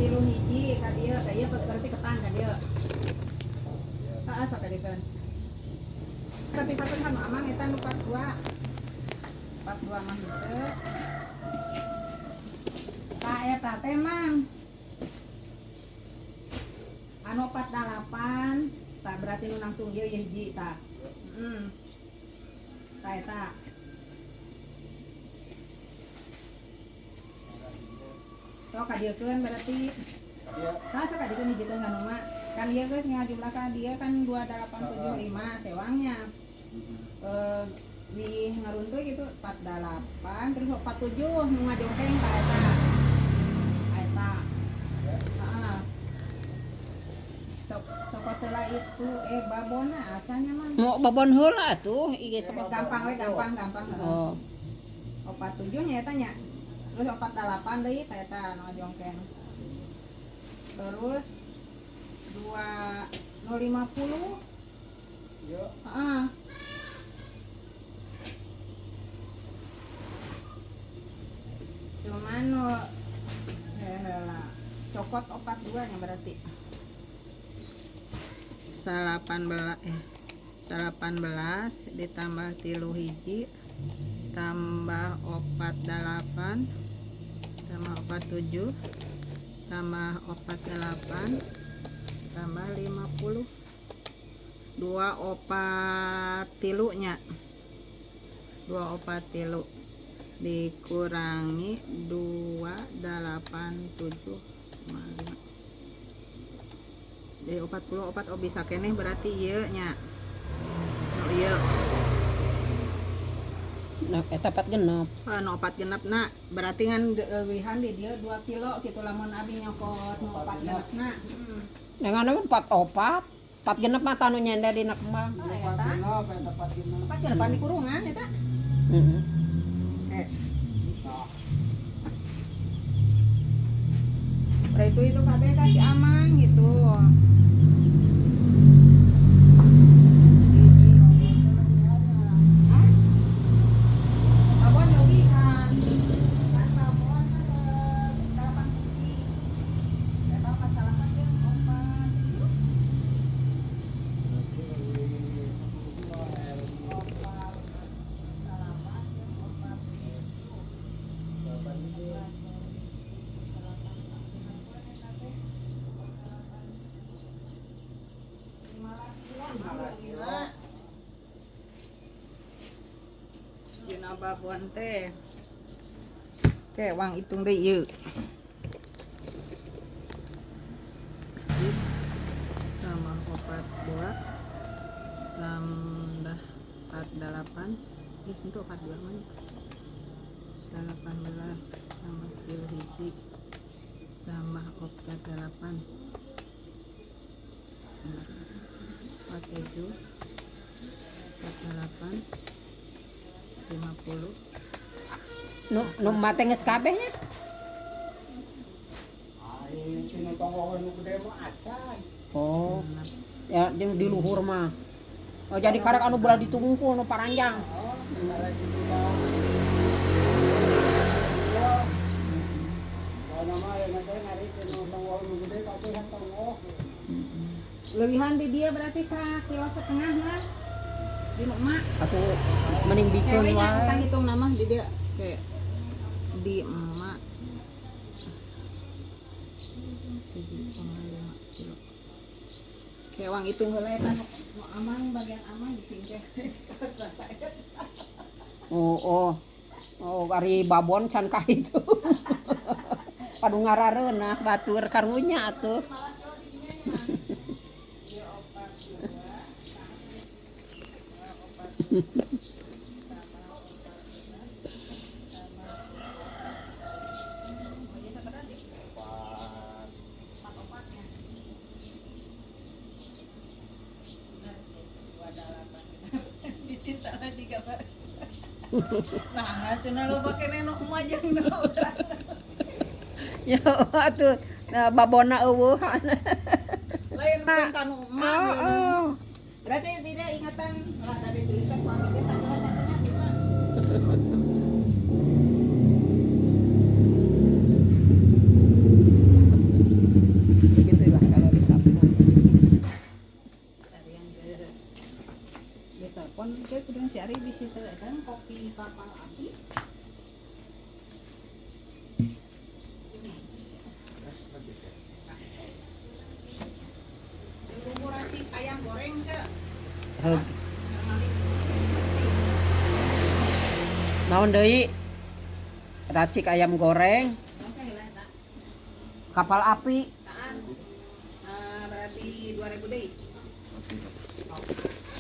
Tilu hiji ka dieu, ka ieu berarti ketan ka dieu. Heeh, sok ka dieu. Tapi satu kan amang eta nu 42. 42 mah henteu. Tah eta teh mang. Anu 48, tah berarti nu nangtung ieu ieu hiji tah. Heeh. Tah eta. Sok ka dieukeun berarti. Tah sok ka dieukeun hijikeun ka nu mah. Kan ieu geus ngajumlah ka dieu kan 2875 sewangnya. Wih ngaruntuy gitu 48 terus 47 nu ngajongkeng ka eta. Eta. Heeh. Sok cokot heula itu babona asanya mah. Mau babon heula atuh ieu sok gampang we gampang gampang. Oh. 47 nya eta nya. Terus 48 deui ta eta nu ngajongkeng. Terus 2050. Yo. Heeh. Cuman nu heula cokot 42 nya berarti. 18 ditambah 3 hiji tambah 48 tambah 47 tambah 48 tambah 50 dua opat tilunya dua opat tilu dikurangi 2 8 7 5 jadi 44. Oh bisa keneh berarti ieu nya. Nu ieu. Nah, eta 4 genep. Oh, nu 4 genep na. Berarti ngan leuwihan di dieu 2 kilo kitu lamun abi nyokot nu 4 genep na. Heeh. Dengan 4 opat. 4 genep mah tanu nyender dina kembang. Oh, eta. 4 genep eta 4 genep. 4 genep di kurungan eta. Heeh. Bisa. Berarti itu kabeh ka si Amang gitu. Babon lebihan. Kan babon kan 8 hiji. Eta empat salapan jeung opat. Opat salapan jeung opat. Dina babon teh. Oke, wang hitung deui ieu. Tambah opat dua tambah empat delapan. Itu opat dua mana? 18 tambah tilu hiji tambah opat delapan empat tujuh empat delapan 50. Nu mate geus kabeh nya. Ai cina tonggoh nu gede mah acan. Oh. Ya jeung di luhur mah. Oh jadi karek anu belah ditungkul nu paranjang. Oh, karek gitu mah. Ya. Kalau mah ya teh ngarik nu tonggoh nu gede tapi kan tonggoh. Leuwihan di dia berarti sakilo setengah mah. Di nu emak. Atuh mending bikeun Kayaknya wae. Kita hitung nama di dia kayak di emak 7,5 kilo. Kayak uang hitung heula eta nu amang bagian amang disingkeh. Oh, oh. Oh, ari babon can ka itu. Padu ngarareunah batur karunya atuh. Nah, cenah loba keneh nu emak jeung nu urang. Ya atuh, nah, babona eueuh. Lain kan nu emak. Heeh. Berarti tidak ingatan lah tadi tulisan ku abdi sakilo satengah di mah. Telepon ke kudu si Ari bisi teu eta kopi Kapal Api. Bumbu racik ayam goreng, Cek. Heug. Naon deui? Racik ayam goreng, Masa heula eta? Kapal Api. Taan. Eh, berarti 2000 deui. Oh.